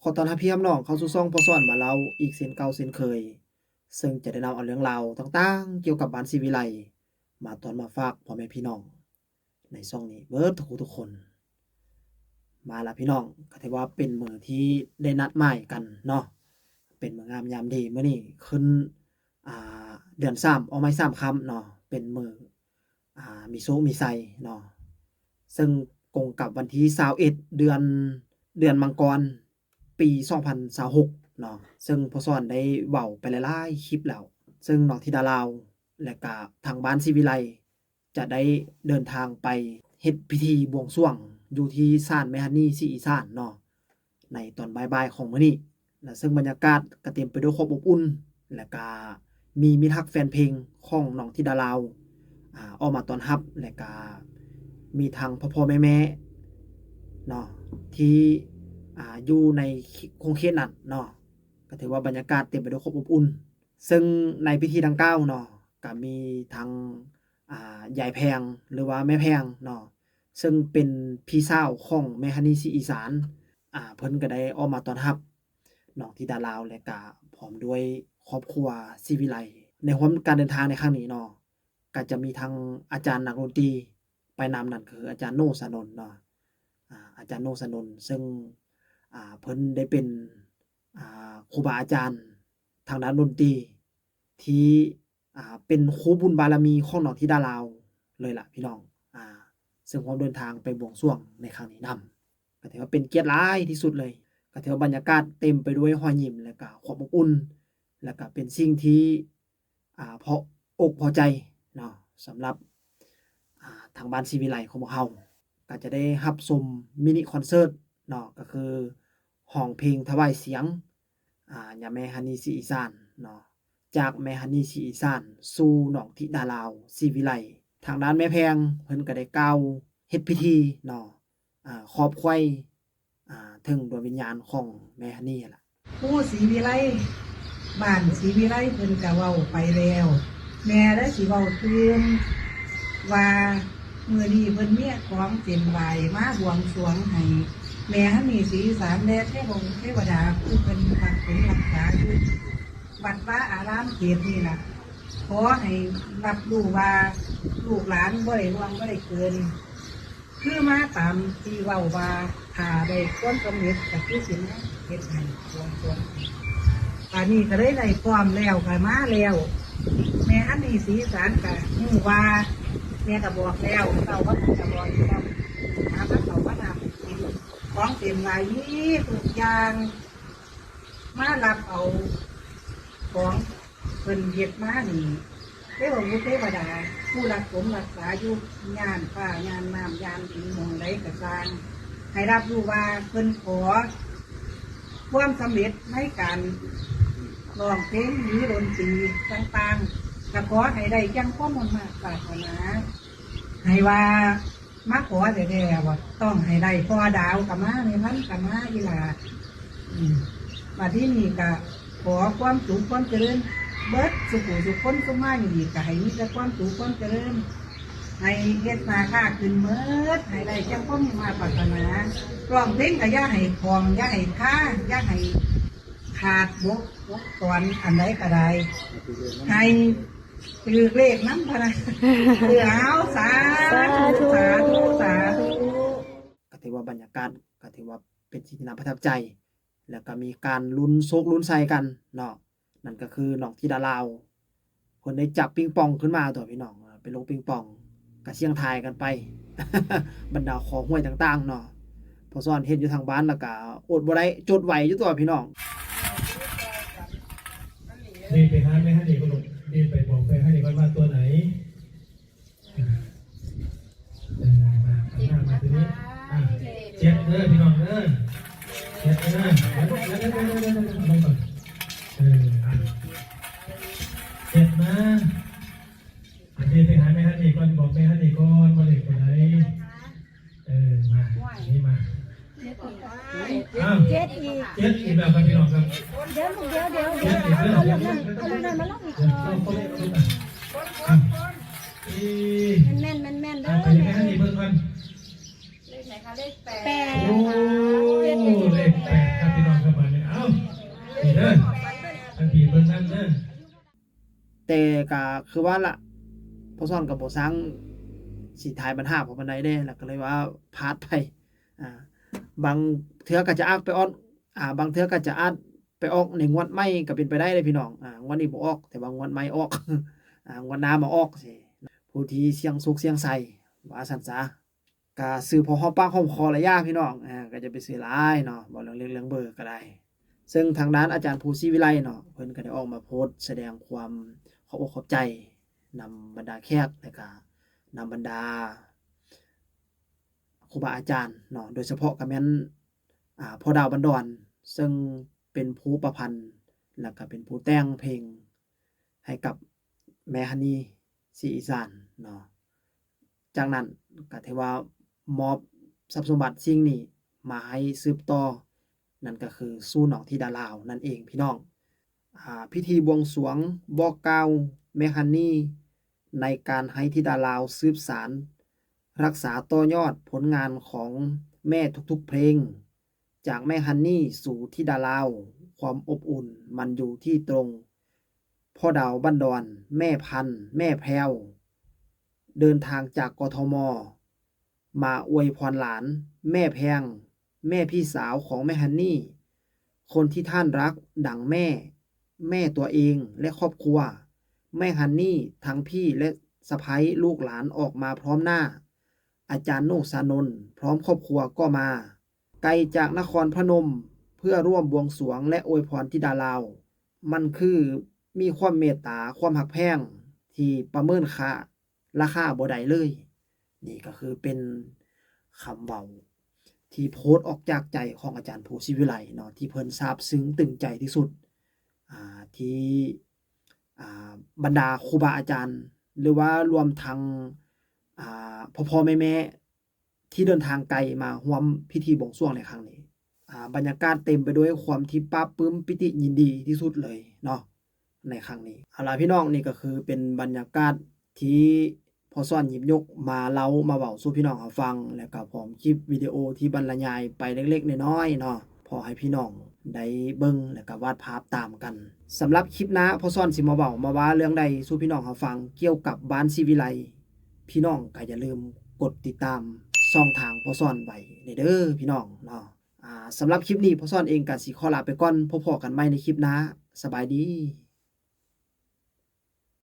ຂໍຕ້ອນຮັບພີ່ຮັບນ້ອງເຂົ້າສູ່ຊ່ອງພໍ່ສອນບາເລົ່າອີກເຊັ່ນເກົ່າເຊັ່ນເຄີຍ, ເຊິ່ງຈະໄດ້ນຳເອົາເລື່ອງລາວຕ່າງໆກ່ຽວກັບບ້ານສີວິໄລ ມາຕອນມາຝາກພໍ່ແມ່ພີ່ນ້ອງໃນຊ່ອງນີ້ເບິດທຸກຜູ້ທຸກຄົນ. ມາລະພີ່ນ້ອງ, ກໍຖືວ່າເປັນມື້ທີ່ໄດ້ນັດໝາຍກັນເນາະ, ເປັນມື້ງາມຍາມດີ. ມື້ນີ້ຂຶ້ນ ອ່າ ເດືອນສາມ ອອກໃໝ່ສາມຄ່ຳເນາະ, ເປັນມື້ ອ່າ ມີໂຊກມີໄຊເນາະ, ເຊິ່ງກົງກັບວັນທີຊາວເອັດ ເດືອນ ເດືອນມັງກອນ ປີສອງພັນຊາວຫົກເນາະ, ເຊິ່ງພໍ່ສອນໄດ້ເວົ້າໄປຫຼາຍໆຄລິບແລ້ວ, ເຊິ່ງນ້ອງທິດາລາວ ແລະກະທາງບ້ານສີວິໄລ ຈະໄດ້ເດີນທາງໄປເຮັດພິທີບວງສວງຢູ່ທີ່ສານແມ່ຮັນນີສີອີສານເນາະ ໃນຕອນບ່າຍໆຂອງມື້ນີ້ ແລະເຊິ່ງບັນຍາກາດກໍເຕັມໄປດ້ວຍຄວາມອົບອຸ່ນ ແລະກະມີມິດຮັກແຟນເພງຂອງນ້ອງທິດາລາວ ອາ ອອກມາຕ້ອນຮັບ ແລະກະມີທັງພໍ່ໆແມ່ໆເນາະ ທີ່ ອາ ຢູ່ໃນຂົງເຂດນັ້ນເນາະ, ກໍຖືວ່າບັນຍາກາດເຕັມໄປດ້ວຍຄວາມອົບອຸ່ນ. ເຊິ່ງໃນພິທີດັ່ງກ່າວເນາະ ກໍມີທັງ ອາ ຍາຍແພງ ຫຼືວ່າແມ່ແພງເນາະ, ເຊິ່ງເປັນພີ່ສາວຂອງແມ່ຮັນນີສີອີສານ, ອາ ເພິ່ນກໍໄດ້ອອກມາຕ້ອນຮັບນ້ອງທິດາລາວ ແລະກະພ້ອມດ້ວຍຄອບຄົວສີວິໄລ. ໃນຮ່ວມການເດີນທາງໃນຄັ້ງນີ້ເນາະ ກໍຈະມີທັງອາຈານນັກດົນຕີໄປນຳ, ນັ້ນກໍຄືອາຈານໂນ ສານົນເນາະ, ອາ ອາຈານໂນ ສານົນ ເຊິ່ງ ອາ ເພິ່ນໄດ້ເປັນ ອາ ຄູບາອາຈານທາງດ້ານດົນຕີ ທີ່ ອາ ເປັນຄູ່ບຸນບາລະມີຂອງນ້ອງທິດາລາວເລີຍລະພີ່ນ້ອງ, ອາ ເຊິ່ງຮ່ວມເດີນທາງໄປບວງສວງໃນຄັ້ງນີ້ນຳ ກໍຖືວ່າເປັນກຽດຫຼາຍທີ່ສຸດເລີຍ. ກໍຖືວ່າບັນຍາກາດເຕັມໄປດ້ວຍຮອຍຍິ້ມ ແລະກະຄວາມອົບອຸ່ນ ແລະກະເປັນສິ່ງທີ່ ອາ ພໍອົກພໍໃຈເນາະ, ສຳລັບ ອາ ທາງບ້ານສີວິໄລຂອງພວກເຮົາ ກໍຈະໄດ້ຮັບຊົມມິນິຄອນເສີດເນາະ, ກໍຄືຮ້ອງເພງຖວາຍສຽງ ອາ ຍາແມ່ຮັນນີສີອີສານເນາະ, ຈາກແມ່ຮັນນີສີອີສານສູ່ນ້ອງທິດາລາວສີວິໄລ. ທາງດ້ານແມ່ແພງເພິ່ນກໍໄດ້ກ່າວເຮັດພິທີເນາະ ອາ ຂອບໄຂວ້ ອາ ເຖິງດວງວິນຍານຂອງແມ່ຮັນນີຫັ້ນລະ. ຄູສີວິໄລ ບ້ານສີວິໄລເພິ່ນກະເວົ້າໄປແລ້ວ, ແມ່ໄດ້ຊິເວົ້າຕື່ມວ່າ ມື້ນີ້ເພິ່ນມີຂອງເສັ້ນໄຫວ້ມາບວງສວງໃຫ້ແມ່ຮັນນີສີອີສານ ແລະເທວະ ເທວະດາ ຜູ້ເພິ່ນຮັກສົມຮັກສາຢູ່ວັດວາອາລາມເຂດນີ້ລະ, ຂໍໃຫ້ຮັບຮູ້ວ່າ ລູກຫຼານບໍ່ໄດ້ລ່ວງບໍ່ໄດ້ເກີນ ຄືມາຕາມທີ່ເວົ້າວ່າ ຖ້າໄດ້ຄວາມສຳເລັດກໍຄືຊິມາເຮັດໃຫ້ບວງສວງ. ບາດນີ້ກໍເລີຍໄດ້ພ້ອມແລ້ວ ກໍມາແລ້ວ. ແມ່ອັນນີ້ສີສານກໍຮູ້ວ່າ ແມ່ກໍບອກແລ້ວ ເຈົ້າວ່າກໍບອກຢູ່ແລ້ວ ຫາມາເຂົ້າມານຳກິນ ຂອງເສັ້ນໄຫວ້ມີທຸກຢ່າງ ມາຮັບເອົາຂອງ ເພິ່ນເຮັດມານີ້ ເທວະບຸດເທວະດາ ຜູ້ຮັກສົມຮັກສາຢູ່ຍານຟ້າຍານນ້ຳຍານດິນ ໝ່ອງໃດກໍຊ່າງ ໃຫ້ຮັບຮູ້ວ່າເພິ່ນຂໍຄວາມສຳເລັດໃນການຮ້ອງເພງ ຫຼື ດົນຕີຕ່າງໆ ກໍຂໍໃຫ້ໄດ້ດັ່ງຄວາາມມຸ່ງມາດປາດຖະໜາ ໃຫ້ວ່າ ມາຂໍແທ້ໆ ວ່າຕ້ອງໃຫ້ໄດ້ ພໍ່ດາວກໍມາ ແມ່ພັນກໍມາ ອີ່ຫຼ້າ ອືມ ບັດທີນີ້ກໍຂໍຄວາມສຸກຄວາມຈະເລີນ ເບິດສູ່ຜູ້ສູ່ຄົນ ຊຸມມາຢູ່ນີ້ກໍໃຫ້ມີແຕ່ຄວາມສຸກຄວາມຈະເລີນ ໃຫ້ເຮັດໜ້າຄ້າຂຶ້ນເໝິດ ໃຫ້ໄດ້ດັ່ງຄວາມມຸ່ງມາດປາດຖະໜາ ຮ້ອງເພງກໍຢ່າໃຫ້ຂອງ ຢ່າໃຫ້ຄາ ຢ່າໃຫ້ຂາດບົກ ບົກຕອນ ອັນໃດກໍໄດ້ ໃຫ້ ຖືກເລກນຳພະນະ ເອີ ເອົາ ສາທຸ ສາທຸ ສາທຸ ສາທຸ. ກໍຖືວ່າບັນຍາກາດກໍຖືວ່າເປັນສິ່ງທີ່ໜ້າປະທັບໃຈ ແລ້ວກໍມີການລຸ້ນໂຊກລຸ້ນໄຊກັນເນາະ, ນັ້ນກໍຄືນ້ອງທິດາລາວ ເພິ່ນໄດ້ຈັບປິງປອງຂຶ້ນມາຕົວະພີ່ນ້ອງ, ເປັນລູກປິງປອງ ກະສ່ຽງທາຍກັນໄປ ບັນດາຂໍຫວຍຕ່າງໆເນາະ. ພໍ່ສອນເຫັນຢູ່ທາງບ້ານແລ້ວກະອົດບໍ່ໄດ້ ຈົດໄວ້ຢູ່ຕົວະພີ່ນ້ອງ. ນີ້ໄປຫາແມ່ຮັນນີບໍ່ລູກ? ນີ້ໄປບອກແມ່ຮັນນີກ່ອນວ່າຕົວໃດ? ເອີ ມາ ມາ ມາຕົວນີ້ ອ່າ ເຈັດເດີພີ່ນ້ອງເດີ ເຈັດເດີ ເອີ ອ່າ ເຈັດນະ. ອັນນີ້ໄປຫາແມ່ຮັນນີກ່ອນ ບອກແມ່ຮັນນີກ່ອນວ່າເລກຕົວໃດ. ເອີ ມາ ນີ້ມາ ເຈັດອີກ ອ້າວ ເຈັດອີກ ເຈັດອີກແລ້ວຄັບພີ່ນ້ອງຄັບ. ດຽວລູກ ດຽວ ດຽວ ເຈັດອີກແລ້ວ ເອົາລູກນັ້ນ ເອົາລູກນັ້ນມາລົງອີກກ່ອນ. ແມ່ນໆ ແມ່ນໆເດີ ໄປແມ່ນເບິ່ງກ່ອນ. ເລກໃດຄະ? ເລກແປດ ແປດ. ໂອ້ ເລກແປດຄັບພີ່ນ້ອງຄັບ. ແຕ່ກໍຄືວ່າລະ ພໍ່ສອນກໍບໍ່ຊ່າງຊິຖ່າຍບັນຫາພໍປານໃດເດ້ ແລ້ວກໍເລີຍວ່າພາດໄປ. ອ່າ ບາງເທື່ອກໍຈະອາດໄປອອກ ອ່າ ບາງເທື່ອກໍຈະອາດໄປອອກໃນງວດໃໝ່ກໍເປັນໄປໄດ້ເດ້ພີ່ນ້ອງ. ອ່າ ງວດນີ້ບໍ່ອອກ ແຕ່ວ່າງວດໃໝ່ອອກ ອ່າ ງວດໜ້າມາອອກຊີ້ ຜູ້ທີ່ສ່ຽງໂຊກສ່ຽງໄຊ ວ່າຊັ້ນຊະ. ກະຊື້ພໍຫອມປາກຫອມຄໍລະຢ່າພີ່ນ້ອງ ເອີ ກະຢ່າໄປຊື້ຫຼາຍເນາະ ເວົ້າເລື່ອງເລກເລື່ອງເບີກະໄດ້. ເຊິ່ງທາງດ້ານອາຈານພູສີວິໄລເນາະ ເພິ່ນກະໄດ້ອອກມາໂພສະແສດງຄວາມຂອບອົກຂອບໃຈນຳບັນດາແຂກ ແລະກະນຳບັນດາຄູບາອາຈານເນາະ ໂດຍສະເພາະກະແມ່ນ ອ່າ ພໍ່ດາວບັນດອນ ເຊິ່ງເປັນຜູ້ປະພັນ ແລະກະເປັນຜູ້ແຕ່ງເພງໃຫ້ກັບແມ່ຮັນນີ ສີອີສານເນາະ. ຈາກນັ້ນກໍຖືວ່າມອບຊັບສົມບັດສິ່ງນີ້ມາໃຫ້ສືບຕໍ່ ນັ້ນກໍຄືສູນໜອງທິດາລາວນັ້ນເອງພີ່ນ້ອງ. ອ່າ ພິທີບວງສວງບອກກ່າວແມ່ຮັນນີ ໃນການໃຫ້ທິດາລາວສືບສານ ຮັກສາຕໍ່ຍອດຜົນງານຂອງແມ່ທຸກໆເພງ. ຈາກແມ່ຮັນນີສູ່ທິດາລາວ ຄວາມອົບອຸ່ນມັນຢູ່ທີ່ຕົງພໍ່ດາວບັນດອນ ແມ່ພັນ ແມ່ແພວ ເດີນທາງຈາກ ກທມ ມາອວຍພອນຫຼານ ແມ່ແພງ ແມ່ພີ່ສາວຂອງແມ່ຮັນນີ ຄົນທີ່ທ່ານຮັກດັ່ງແມ່ ແມ່ຕົວເອງ ແລະ ຄອບຄົວ. ແມ່ຮັນນີ ທັງພີ່ ແລະ ສະໃພ້ ລູກຫຼານອອກມາພ້ອມໜ້າ ອາຈານໜູຊານົນ ພ້ອມຄອບຄົວກໍມາ ໄກຈາກນະຄອນພະນົມ ເພື່ອຮ່ວມບວງສວງ ແລະ ອວຍພອນທິດາລາວ ມັນຄືມີຄວາມເມດຕາ ຄວາມຮັກແພງທີ່ປະເມີນຄ່າ ລາຄາບໍ່ໄດ້ເລີຍ. ນີ້ກໍຄືເປັນຄຳເວົ້າທີ່ໂພດອອກຈາກໃຈຂອງອາຈານພູສີວິໄລເນາະ ທີ່ເພິ່ນຊາບຊຶ້ງຕຶງໃຈທີ່ສຸດ ອ່າ ທີ່ ອ່າ ບັນດາຄູບາອາຈານ ຫຼືວ່າລວມທັງ ອ່າ ພໍ່ໆແມ່ໆ ທີ່ເດີນທາງໄກມາຮ່ວມພິທີບວງສວງໃນຄັ້ງນີ້ ອ່າ ບັນຍາກາດເຕັມໄປດ້ວຍຄວາມທີ່ປາບປຶ້ມ ປີຕິຍິນດີທີ່ສຸດເລີຍເນາະ ໃນຄັ້ງນີ້. ເອົາລະພີ່ນ້ອງ ນີ້ກໍຄືເປັນບັນຍາກາດທີ່ພໍ່ສອນຫຍິບຍົກມາເລົ່າມາເວົ້າສູ່ພີ່ນ້ອງເຮົາຟັງ ແລະກໍພ້ອມຄລິບວິດີໂອທີ່ບັນລະຍາຍໄປເລັກໆນ້ອຍໆເນາະ ພໍໃຫ້ພີ່ນ້ອງໄດ້ເບິ່ງ ແລະກໍວາດພາບຕາມກັນ. ສຳລັບຄລິບໜ້າ ພໍ່ສອນຊິມາເວົ້າມາວ່າເລື່ອງໃດສູ່ພີ່ນ້ອງເຮົາຟັງ ກ່ຽວກັບບ້ານສີວິໄລ ພີ່ນ້ອງກໍຢ່າລືມກົດຕິດຕາມຊ່ອງທາງພໍ່ສອນໄວ້ເດີພີ່ນ້ອງເນາະ. ອ່າ ສຳລັບຄລິບນີ້ ພໍ່ສອນເອງກໍຊິຂໍລາໄປກ່ອນ ພົບພໍ້ກັນໃໝ່ໃນຄລິບໜ້າ. ສະບາຍດີ.